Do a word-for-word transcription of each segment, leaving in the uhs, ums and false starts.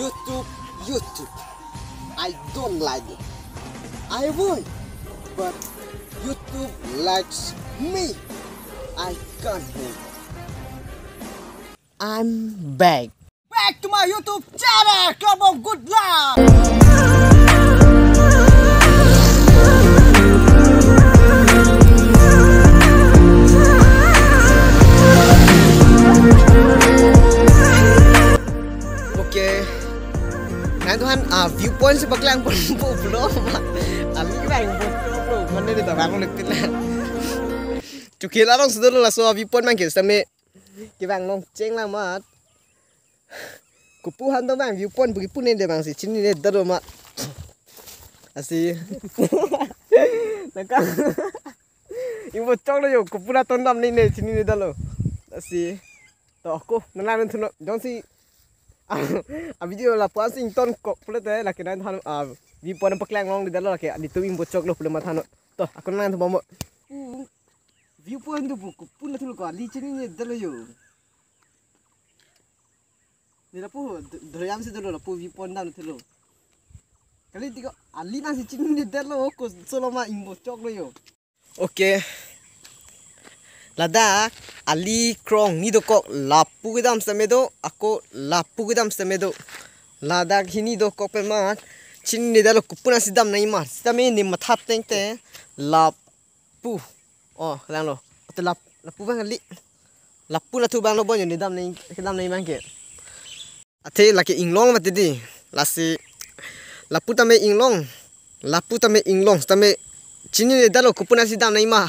YouTube, YouTube. I don't like it. I won't, but YouTube likes me. I can't help it. I'm back. Back to my YouTube channel. Come on, good luck. Okay. Nangtumphan, ah, viewpoint si paklang pon po pulo ma. Ali vang po pulo. Mane ni ta vang lektin la. Chukila rong sudah lo laso viewpoint abang ke same kevang longcheng lang mat. Kopu han to abang viewpoint bagi pun ne de abang si chininedetlo ma. Lasi. Nangka. Ingbo choklo yo, kopu la ton damnei ne chininedetlo. Lasi. To ako, nana men thuno, jongsi a video lapu-an si ingtonkok pulote, lake nangtumphan, ah, viewpoint paklang longledetlo lake, adim ingbo choklo pulo ma thannon. To, ako nangthan bombo. Viewpoint do buku pun la thulo ko, ali chininedetlo yo. Ne lapu, do-, doyam si dolo lapu viewpoint dam thulo. Kali tiko, ali nangsi chininedetlo, ko solo ma ingbo choklo yo. Okay. Ladak ali krong ni dokok lapu kedam sitame do, ako lapu kedam sitame do. Ladak hini dokok pen ma chininedetlo kopu nangsi damnangji ma. Sitame ne matha tengte lapu. Oh, langlo. Ate lap-, lapu abang kali. Lapu la thu abang lo bon yo ne damnang, kedamnangji abang ke. Athe lake inglong mati di. Lasi lapu tame inglong. Lapu tame inglong. Tame chininedetlo kopu nangsi damnangji ma.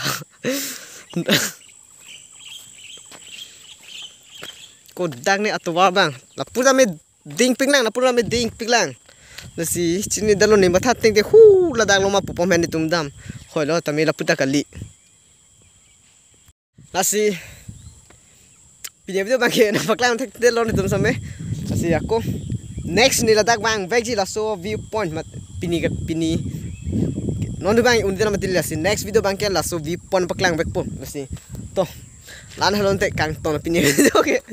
Kodak ne atovar abang. Lapu tame dingpik lang, lapu tame dingpik lang. Lasi chininedetlo ne matha tengte hu ladak lo ma pupom hen itum dam. Hoilo tame lapu ta kali. Lasi pini video abang ke nangpaklang thekthelo netum same. Lasi ako next ne ladak vangvekji laso viewpoint mat pini ke pini. Non abang un-edetlo mati, lasi next video abang ke laso viewpoint paklang vekpo. Lasi to. La-an halonte kangton pini video ke.